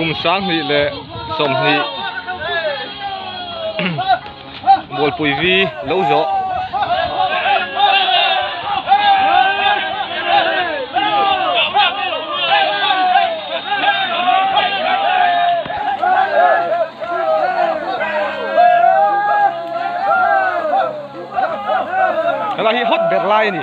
Kum 20 leh 20 Mualpui vi lo zawh. Helai hi hot ber lai a ni.